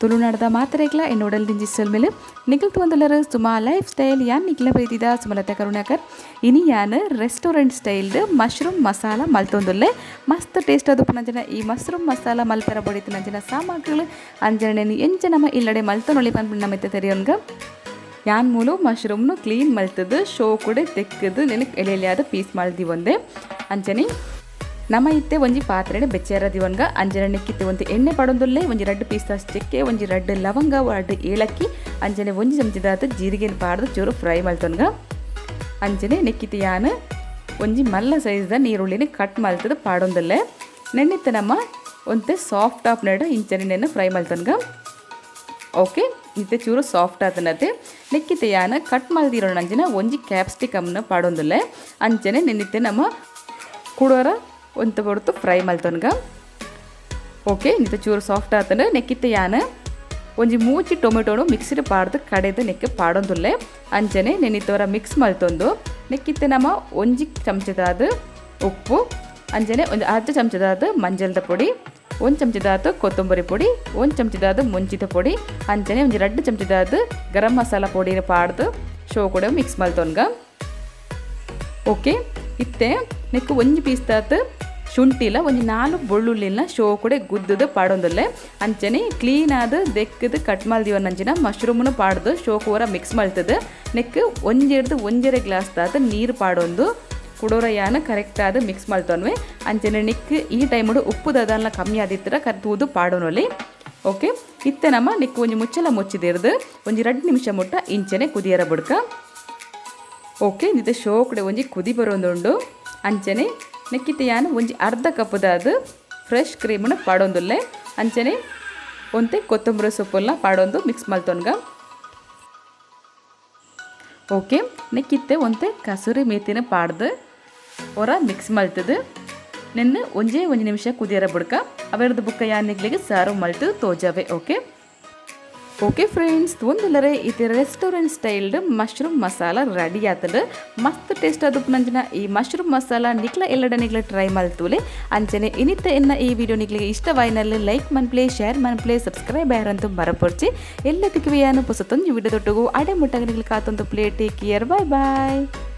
ತುಳುನಾಡದ ಮಾತೆರೆಗ್ಲ ಎನ್ನ ಉಡಲ್ ದಿಂಜಿ ಸೊಲ್ಮೆಲು. ನಿಕುಲು ತೂವೊಂದುಲ್ಲರ್ ಸುಮಾ ಲೈಫ್ ಸ್ಟೈಲ್. ಯಾನ್ ನಿಕ್ಲೆ ಪ್ರೀತಿದ ಸುಮಲತಾ ಕರುಣಾಕರ್. ಇನಿ ಯಾನ್ ರೆಸ್ಟೋರೆಂಟ್ ಸ್ಟೈಲ್ಡ್ ಮಶ್ರೂಮ್ ಮಸಾಲ ಮಲ್ತೊಂದುಲ್ಲೆ. ಮಸ್ತ್ ಟೇಸ್ಟ್ ಆದುಪ್ಪುನಂಚಿನ ಈ ಮಶ್ರೂಮ್ ಮಸಾಲ ಮಲ್ಪೆರ ಬೊಡಿತಿನಂಚಿನ ಸಾಮಗ್ರಿಲು ಅಂಚನೆ ಎಂಚ ನಮ ಇಲ್ಲಡೆ ಮಲ್ತೊನೊಲಿ ಪನ್ಪಿನ ನಮ ಇತ್ತೆ ತೆರಿಯೊನ್ಗ. ಯಾನ್ ಮೂಲು ಮಶ್ರೂಮ್ನು ಕ್ಲೀನ್ ಮಲ್ತುದು ಶೋಕುಡೆ ತೆಕ್ಕುದು ನೆನಕ್ ಎಲೆ ಎಲೆಯಾದ್ ಪೀಸ್ ಮಲ್ದಿವೊಂದೆ. ಅಂಚನೆ ನಮ ಇತ್ತೆ ಒಂಜಿ ಪಾತ್ರೆಡ್ ಬೆಚ್ಚರ ದಿವನ್ಗ. ಅಂಚನೆ ನೆಕ್ಕಿತ್ತೆ ಒಂತೆ ಎಣ್ಣೆ ಪಾಡೊಂದುಲ್ಲೆ. ಒಂಜಿ ರಡ್ಡ್ ಪೀಸ್ ಚೆಕ್ಕೆ, ಒಂಜಿ ರಡ್ಡ್ ಲವಂಗ, ರಡ್ಡ್ ಏಲಕ್ಕಿ, ಅಂಚನೆ ಒಂಜಿ ಚಮಚದಾತ್ ಜೀರಿಗೆನ್ ಪಾಡ್ದ್ ಚೂರು ಫ್ರೈ ಮಲ್ತೊನ್ಗ. ಅಂಚನೆ ನೆಕ್ಕಿತ್ತೆ ಯಾನ್ ಒಂಜಿ ಮಲ್ಲ ಸೈಜ್ದ ನೀರುಳ್ಳಿನ ಕಟ್ ಮಲ್ತುದು ಪಾಡೊಂದುಲ್ಲೆ. ನೆನ್ನಿತ್ತೆ ನಮ್ಮ ಒಂತೆ ಸಾಫ್ಟ್ ಆಪ್ನೆಡ ಇಂಚನೆ ನೆನ್ನ ಫ್ರೈ ಮಲ್ತೊನ್ಗ. ಓಕೆ, ಇತ್ತೆ ಚೂರು ಸಾಫ್ಟ್ ಆತನತೆ. ನೆಕ್ಕಿತ್ತೆ ಯಾನ್ ಕಟ್ ಮಲ್ದಿರೋಣ ಅಂಚಿನ ಒಂಜಿ ಕ್ಯಾಪ್ಸಿಕಮ್ನ ಪಾಡೊಂದುಲ್ಲೆ. ಅಂಚನೆ ನೆನ್ನಿತ್ತೆ ನಮ್ಮ ಕುಡೋರ ಒಂತೆ ಪೊರ್ತು ಫ್ರೈ ಮಲ್ತೊನ್ಗ. ಓಕೆ, ಇತ್ತೆ ಚೂರು ಸಾಫ್ಟ್ ಆತಂಡ ನೆಕ್ಕಿತ್ತೆ ಯಾನ್ ಒಂಜಿ ಮೂಜಿ ಟೊಮೆಟೊನು ಮಿಕ್ಸಿಡ್ ಪಾಡ್ದು ಕಡೆದು ನೆಕ್ಕೆ ಪಾಡೊಂದುಲ್ಲೆ. ಅಂಚನೆ ನೆನ್ನಿತ್ತವರ ಮಿಕ್ಸ್ ಮಲ್ತೊಂದು ನೆಕ್ಕಿತ್ತೆ ನಮ್ಮ ಒಂಜಿ ಚಮಚದಾದ ಉಪ್ಪು, ಅಂಚನೆ ಒಂದು ಅರ್ಧ ಚಮಚದಾದ ಮಂಜಲ್ದ ಪೊಡಿ, ಒಂದು ಚಮಚದಾದ ಕೊತ್ತಂಬರಿ ಪೊಡಿ, ಒಂದು ಚಮಚದಾದ ಮುಂಚಿತ ಪೊಡಿ, ಅಂಚನೆ ಒಂಜಿ ರಡ್ಡ್ ಚಮಚದಾದ ಗರಂ ಮಸಾಲ ಪೊಡಿನ ಪಾಡ್ದು ಶೋ ಕೂಡ ಮಿಕ್ಸ್ ಮಲ್ತೊನ್ಗ. ಓಕೆ, ಇತ್ತೆ ನೆಕ್ಕು ಒಂಜಿ ಪೀಸ್ ದಾತ್ ಶುಂಠಿಲ ಒಂಜಿ 4 ಬೊಳ್ಳುಳ್ಳಿನ ಶೋ ಕೂಡ ಗುದ್ದುದು ಪಾಡೊಂದುಲ್ಲೆ. ಅಂಚನೆ ಕ್ಲೀನ್ ಆದ್ ದೆಕ್ಕದು ಕಟ್ ಮಲ್ದಿವನಂಚಿನ ಮಶ್ರೂಮ್ನು ಪಾಡ್ದು ಶೋಕುವರ ಮಿಕ್ಸ್ ಮಲ್ತದು ನೆಕ್ಕು ಒಂಜೆಡ್ದು ಒಂಜರೆ ಗ್ಲಾಸ್ ದಾತ್ ನೀರು ಪಾಡೊಂದು ಕುಡೋರ ಯಾನ್ ಕರೆಕ್ಟ್ ಆದ್ ಮಿಕ್ಸ್ ಮಲ್ತೊನ್ವೆ. ಅಂಚನೆ ನೆಕ್ಕು ಈ ಟೈಮುಡು ಉಪ್ಪು ದಾದಲ್ಲ ಕಮ್ಮಿ ಆದಿತ್ತರ ತೂದು ಪಾಡೊನೊಲಿ. ಓಕೆ, ಇತ್ತೆ ನಮ್ಮ ನೆಕ್ಕು ಒಂಜಿ ಮುಚ್ಚಲ ಮುಚ್ಚಿದಿರ್ದು ಒಂಜಿ 2 ನಿಮಿಷ ಮುಟ್ಟ ಇಂಚನೆ ಕುದಿಯರ ಬುಡ್ಕ. ಓಕೆ, ಇತ್ತೆ ಶೋಕಡೆ ಒಂಜಿ ಕುದಿ ಬರೋದುಂಡು. ಅಂಚನೆ ನೆಕ್ಕಿತ್ತೆ ಯಾನ್ ಒಂಜಿ ಅರ್ಧ ಕಪ್ಪುದಾದ ಫ್ರೆಶ್ ಕ್ರೀಮ್ನ ಪಾಡೊಂದುಲ್ಲೆ. ಅಂಚನೆ ಒಂತೆ ಕೊತ್ತಂಬರಿ ಸೊಪ್ಪುಲ್ಲ ಪಾಡೊಂದು ಮಿಕ್ಸ್ ಮಲ್ತೊನ್ಗ. ಓಕೆ, ನೆಕ್ಕಿತ್ತೆ ಒಂತೆ ಕಸೂರಿ ಮೇಥಿನ ಪಾಡ್ದು ಒರ ಮಿಕ್ಸ್ ಮಲ್ತದು ನೆನ್ನೆ ಒಂಜೇ ಒಂಜಿ ನಿಮಿಷ ಕುದಿಯರ ಬುಡ್ಕ. ಅವೆರ್ದು ಬುಕ್ಕ ಯಾನ್ ನಿಕ್ಲೆಗ್ ಸರ್ವ್ ಮಲ್ತು ತೋಜಾವೆ. ಓಕೆ ಓಕೆ ಫ್ರೆಂಡ್ಸ್, ಒಂದುಲ್ಲರೆ ಇತ್ತೆ restaurant styled mushroom masala ready ಆತಂಡ್. ಮಸ್ತ್ ಟೇಸ್ಟ್ ಆದುಪ್ಪುನಂಚಿನ ಈ ಮಶ್ರೂಮ್ ಮಸಾಲ ನಿಕ್ಲ ಎಲ್ಲಡ ನಿಕ್ಲ ಟ್ರೈ ಮಲ್ತುಲೆ. ಅಂಚನೆ ಇನಿತ ಎನ್ನ ಈ ವಿಡಿಯೋ ನಿಕ್ಲಿಗೆ ಇಷ್ಟವಾಯಿನಲ್ಲಿ ಲೈಕ್ ಮನ್ಪ್ಲೆ, ಶೇರ್ ಮನ್ಪ್ಲೆ, ಸಬ್ಸ್ಕ್ರೈಬ್ ಆಯರಂತೂ ಮರಪೊರ್ಚಿ. ಎಲ್ಲ ತಿಕ್ಕುವೆಯಾನು ಪೊಸತೊಂಜಿ ವಿಡಿಯೋ ದೊಟ್ಟುಗು ಅಡೆ ಮುಟ್ಟಾಗ ನಿಕ್ಲೆ ಕಾತೊಂದು play. Take care, bye bye.